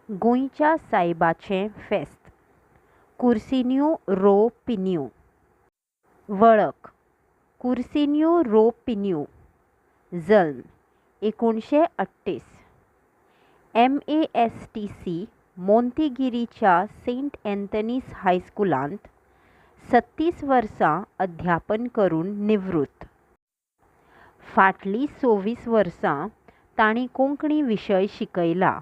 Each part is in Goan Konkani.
गोंयच्या सायबाचें फेस्त, कुर्सिन्यु रो पिन्यु. वळख, कुर्सिन्यु रो पिन्यु, जल्म 1938, M A S T C मोंतिगिरीच्या Saint Anthony's हायस्कुलांत 36 वर्सां अध्यापन करून निवृत्त. फाटलीं 26 वर्सां तांणी कोंकणी विशय शिकयला.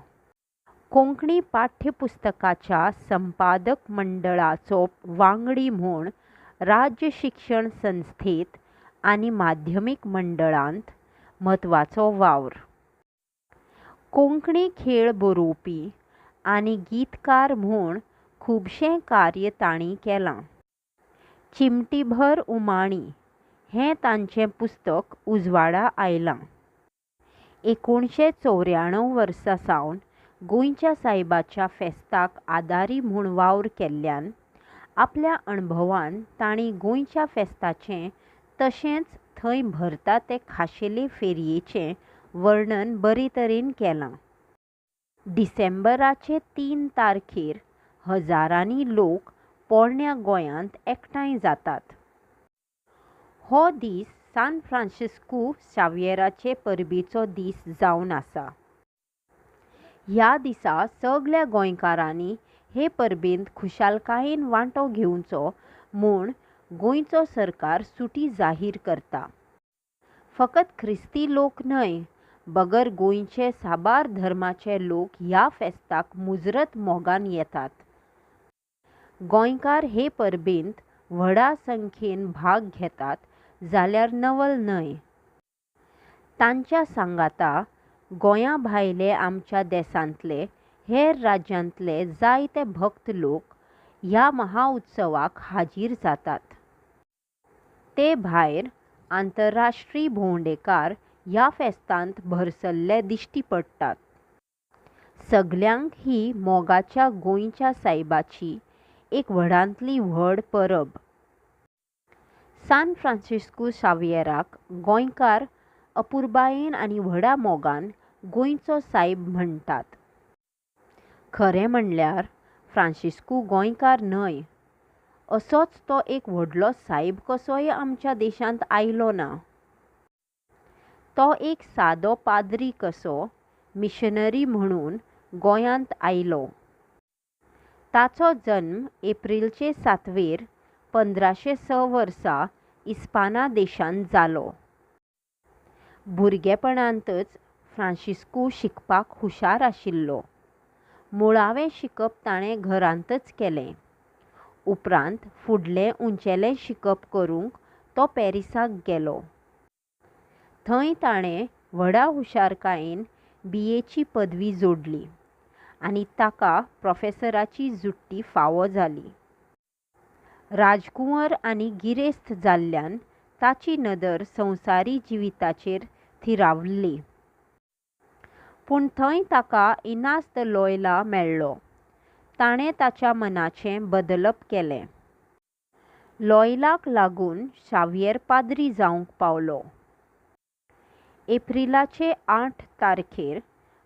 कोंकणी पाठ्यपुस्तकाच्या संपादक मंडळाचो वांगडी म्हूण राज्य शिक्षण संस्थेंत आनी माध्यमीक मंडळांत म्हत्वाचो वावर. कोंकणी खेळ बरोवपी आनी गीतकार म्हूण खुबशें कार्य तांणी केलां. चिमटीभर उमाणीं हें तांचें पुस्तक उजवाडा आयलां. 1994 वर्सा सावन गोंयच्या सायबाच्या फेस्ताक आदारी म्हूण वावर केल्ल्यान आपल्या अणभवान तांणी गोंयच्या फेस्ताचें तशेंच थंय भरता ते खाशेले फेरयेचें वर्णन बरे तरेन केलां. डिसेंबराचे तीन तारखेर हजारांनी लोक पोरण्या गोंयांत एकठांय जातात. हो दीस सान फ्रांसिश्कु शाव्येराचे परबेचो दीस जावन आसा. ह्या दिसा सगल्या गोंयकारांनी हे परबेंत खुशालकायेन वांटो घेवंचो म्हूण गोंयचो सरकार सुटी जाहीर करता. फकत ख्रिस्ती लोक न्हय बगर गोंयचे साबार धर्माचे लोक ह्या फेस्ताक मुजरत मोगान येतात. गोंयकार हे परबेंत व्हडा संख्येन भाग घेतात जाल्यार नवल न्हय. तांच्या सांगाता गोंया भायले आमच्या देसांतले हेर राज्यांतले जायते भक्त लोक ह्या महाउत्सवाक हाजीर जातात. ते भायर आंतरराष्ट्रीय भोंवडेकार ह्या फेस्तांत भरसल्ले दिश्टी पडटात. सगल्यांक ही मोगाच्या गोंयच्या सायबाची एक व्हडांतली व्हड परब. सान फ्रांसिश्कु शाव्येराक गोंयकार अपुरबायेन आनी व्हडा मोगान गोंयचो सायब म्हणटात. खरें म्हणल्यार फ्रांसिश्कु गोंयकार न्हय. असोच तो एक व्हडलो सायब कसोय आमच्या देशांत आयलो ना. तो एक सादो पाद्री कसो मिशनरी म्हणून गोंयांत आयलो. ताचो जल्म एप्रीलचे सातवेर 1506 वर्सा इस्पाना देशांत जालो. भुरगेपणांतच फ्रांसिश्कु शिकपाक हुशार आशिल्लो. मुळावें शिकप ताणें घरांतच केलें. उपरांत फुडलें उंचेलें शिकप करूंक तो पॅरिसाक गेलो. थंय ताणें व्हडा हुशारकायेन बी ए. ची पदवी जोडली आनी ताका प्रोफेसराची जुट्टी फावो जाली. राजकुंवर आनी गिरेस्त जाल्ल्यान ताची नदर संवसारी जिविताचेर थिरावल्ली. पूण थंय ताका इनास the Loyola मेळ्ळो. ताणें ताच्या मनाचें बदलप केलें. लॉयलाक लागून शाव्येर पाद्री जावंक पावलो. एप्रिलाचे आठ तारखेर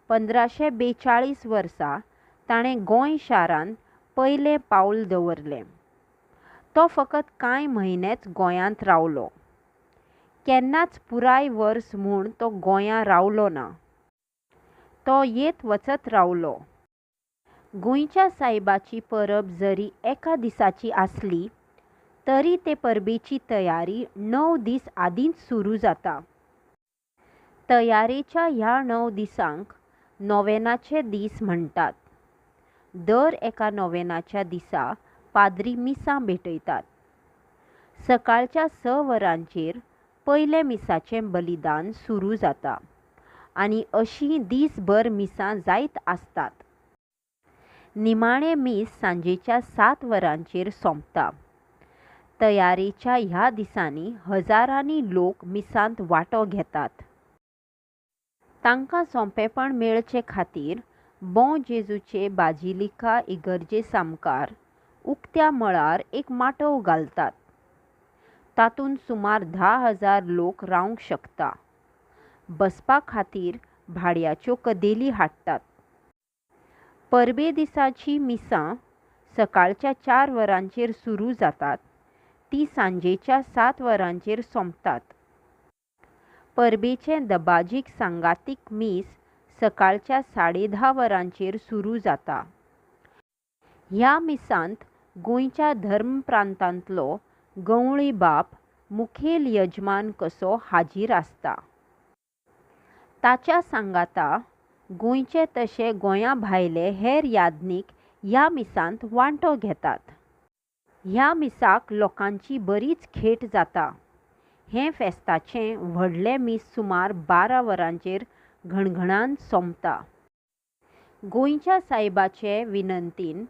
1542 वर्सा ताणें गोंय शारांत पयलें पावल दवरलें. तो फकत कांय म्हयनेच गोंयांत रावलो. केन्नाच पुराय वर्स म्हूण तो गोंयां रावलो ना. तो येत वचत रावलो. गोंयच्या सायबाची परब जरी एका दिसाची आसली तरी ते परबेची तयारी णव दीस आदींच सुरू जाता. तयारेच्या ह्या णव दिसांक नोवेनाचे दीस म्हणटात. दर एका नोवेनाच्या दिसा पाद्री मिसां भेटयतात. सकाळच्या स वरांचेर पयलें मिसाचें बलिदान सुरू जाता आनी अशीं दीसभर मिसां जायत आसतात. निमाणें मीस सांजेच्या सात वरांचेर सोंपता. तयारेच्या ह्या दिसांनी हजारांनी लोक मिसांत वांटो घेतात. तांकां सोंपेपण मेळचे खातीर बों जेजुचे बाजिलिका इगर्जे सामकार उक्त्या मळार एक माटोव घालतात. तातूंत सुमार 10,000 लोक रावंक शकता. बसपा खातीर भाड्याच्यो कदेली हाडटात. परबे दिसाचीं मिसां सकाळच्या 4 वरांचेर सुरू जातात तीं सांजेच्या 7 वरांचेर सोंपतात. परबेचें दबाजीक सांगातीक मीस सकाळच्या 10:30 वरांचेर सुरू जाता. ह्या मिसांत गोंयच्या धर्मप्रांतांतलो गवळी बाप मुखेल यजमान कसो हाजीर आसता. ताच्या सांगाता गोंयचे तशे गोंयाभायले हेर याज्ञीक ह्या मिसांत वांटो घेतात. ह्या मिसाक लोकांची बरीच खेट जाता. हें फेस्ताचें व्हडलें मीस सुमार 12 वरांचेर घणघणान सोंपता. गोंयच्या सायबाचे विनंतीन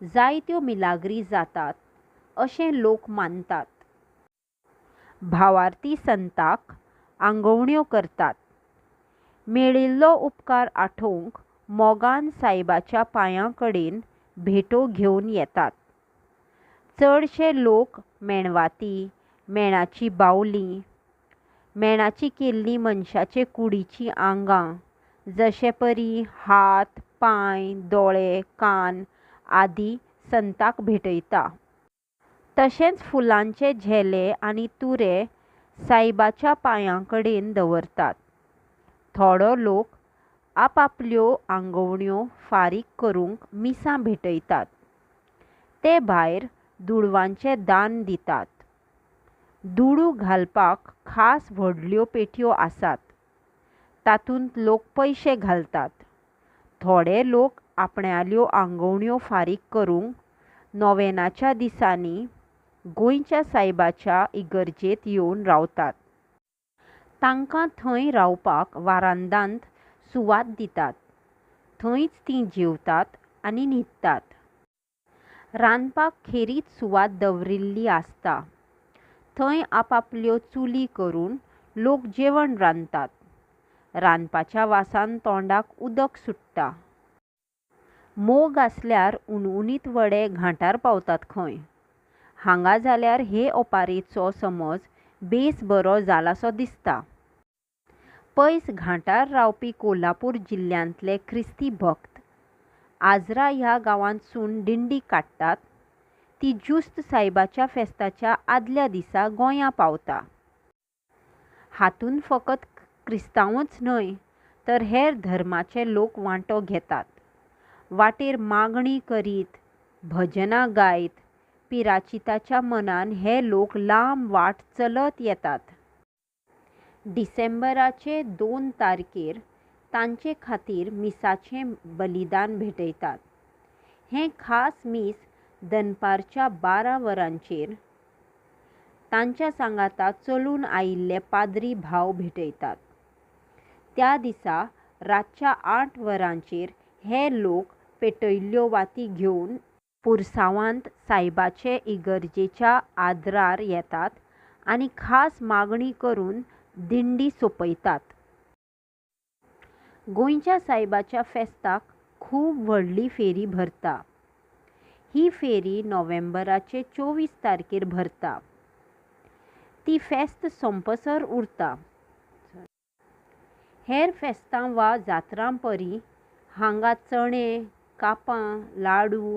जायत्यो मिलाग्री जातात अशें लोक मानतात. भावार्ती संताक आंगवण्यो करतात. मेळिल्लो उपकार आठोवंक मोगान सायबाच्या पांयां कडेन भेटो घेवन येतात. चडशे लोक मेणवाती, मेणाचीं बावलीं, मेणाचीं केल्लीं मनशाचे कुडीचीं आंगां जशे परी हात, पांय, दोळे, कान आदी संताक भेटयता. तशेंच फुलांचे झेले आनी तुरे सायबाच्या पांयां कडेन दवरतात. थोडो लोक आपआपल्यो आंगवण्यो फारीक करूंक मिसां भेटयतात. ते भायर दुडवांचें दान दितात. दुडू घालपाक खास व्हडल्यो पेटयो आसात. तातूंत लोक पयशे घालतात. थोडे लोक आपणाल्यो आंगवण्यो फारीक करूंक नोवेनाच्या दिसांनी गोंयच्या सायबाच्या इगर्जेंत येवन रावतात. तांकां थंय रावपाक वारांदांत सुवात दितात. थंयच तीं जेवतात आनी न्हिदतात. रांदपाक खेरीत सुवात दवरिल्ली आसता. थंय आपआपल्यो चुली करून लोक जेवण रांदतात. रांदपाच्या वासान तोंडाक उदक सुट्टा. मोग आसल्यार हुनहुनीत वडे घांटार पावतात खंय. हांगा जाल्यार हे ओपारेचो समज बेस बरो जालासो दिसता. पयस घांटार रावपी कोल्हापूर जिल्ल्यांतले ख्रिस्ती भक्त आजरा ह्या गांवांतसून दिंडी काडटात ती ज्युस्त सायबाच्या फेस्ताच्या आदल्या दिसा गोंयां पावता. हातूंत फकत क्रिस्तांवच न्हय तर हेर धर्माचे लोक वांटो घेतात. वाटेर मागणीं करीत, भजनां गायत पिराचिताच्या मनान हे लोक लांब वाट चलत येतात. डिसेंबराचे 2 तारकेर तांचे खातीर मिसाचें बलिदान भेटयतात. हें खास मीस दनपारच्या 12 वरांचेर तांच्या सांगाता चलून आयिल्ले पाद्री भाव भेटयतात. त्या दिसा रातच्या 8 वरांचेर हे लोक पेटयल्ल्यो वाती घेवन पुरसांवांत सायबाचे इगर्जेच्या आद्रार येतात आनी खास मागणी करून दिंडी सोंपयतात. गोंयच्या सायबाच्या फेस्ताक खूब व्हडली फेरी भरता. ही फेरी नोव्हेंबराचे 24 तारकेर भरता. ती फेस्त सोंपसर उरता. हेर फेस्तां वा जात्रांपरीं हांगा चणे, कापां, लाडू,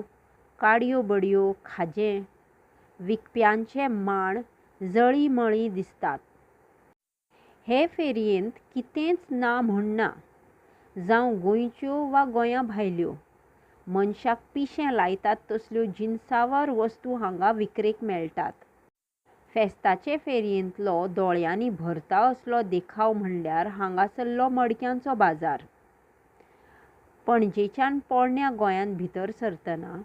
काडयो-बडयो, खाजें विकप्यांचे माण जळींमळीं दिसतात. हे फेरयेंत कितेंच ना म्हूण ना. जावं गोंयच्यो वा गोंया भायल्यो. मनशाक पिशें लायतात तसल्यो जिनसावर वस्तू हांगा विकरेक मेळटात. फेस्ताचे फेरयेंतलो दोळ्यांनी भरता असलो देखाव म्हणल्यार हांगासल्लो मडक्यांचो बाजार. पणजेच्यान पोरण्या गोंयांत भितर सरतना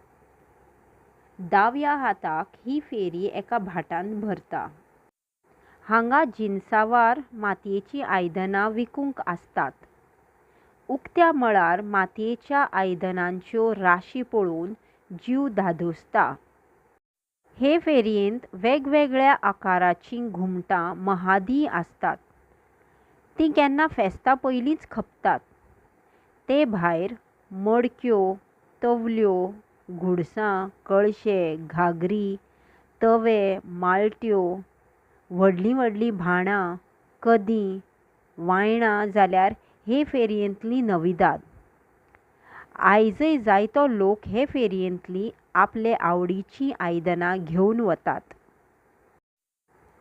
दाव्या हाताक ही फेरी एका भाटांत भरता. हांगा जिनसावार मातयेचीं आयदनां विकूंक आसतात. उकत्या मळार मातयेच्या आयदनांच्यो राशी पळोवन जीव धादोसता. हे फेरयेंत वेगवेगळ्या आकाराचीं घुमटां महादीय आसतात. तीं केन्ना फेस्ता पयलींच खपतात. ते भायर मडक्यो, तवल्यो, घुडसां, कळशे, घागरी, तवे, माळट्यो, व्हडलीं व्हडलीं भाणां, कदीं, वायणां जाल्यार हे फेरयेंतली नविदाद. आयजय जायतो लोक हे फेरयेंतलीं आपले आवडीचीं आयदनां घेवन वतात.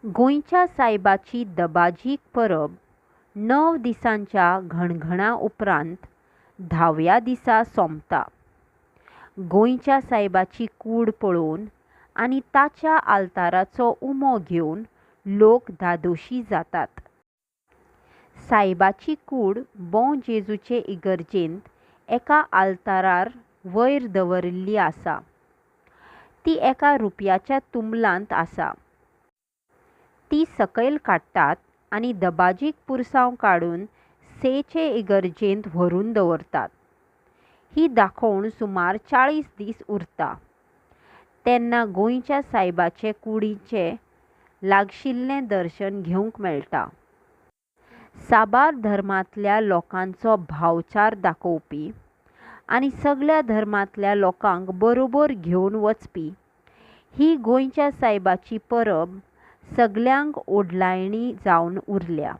गोंयच्या सायबाची दबाजीक परब णव दिसांच्या घणघणा उपरांत धाव्या दिसा सोंपता. गोंयच्या सायबाची कूड पळोवन आनी ताच्या आल्ताराचो उमो घेवन लोक धादोशी जातात. सायबाची कूड बों जेजुचे इगर्जेंत एका आल्तारार वयर दवरिल्ली आसा. ती एका रुप्याच्या तुंबलांत आसा. ती सकयल काडटात आनी दबाजीक पुरसांव काडून सेचे इगर्जेंत व्हरून दवरतात. ही दाखोवण सुमार 40 दीस उरता. तेन्ना गोंयच्या सायबाचे कुडीचें लागशिल्लें दर्शन घेवंक मेळटा. साबार धर्मांतल्या लोकांचो भावचार दाखोवपी आनी सगल्या धर्मांतल्या लोकांक बरोबर घेवन वचपी ही गोंयच्या सायबाची परब सगल्यांक ओडलायणी जावन उरल्या.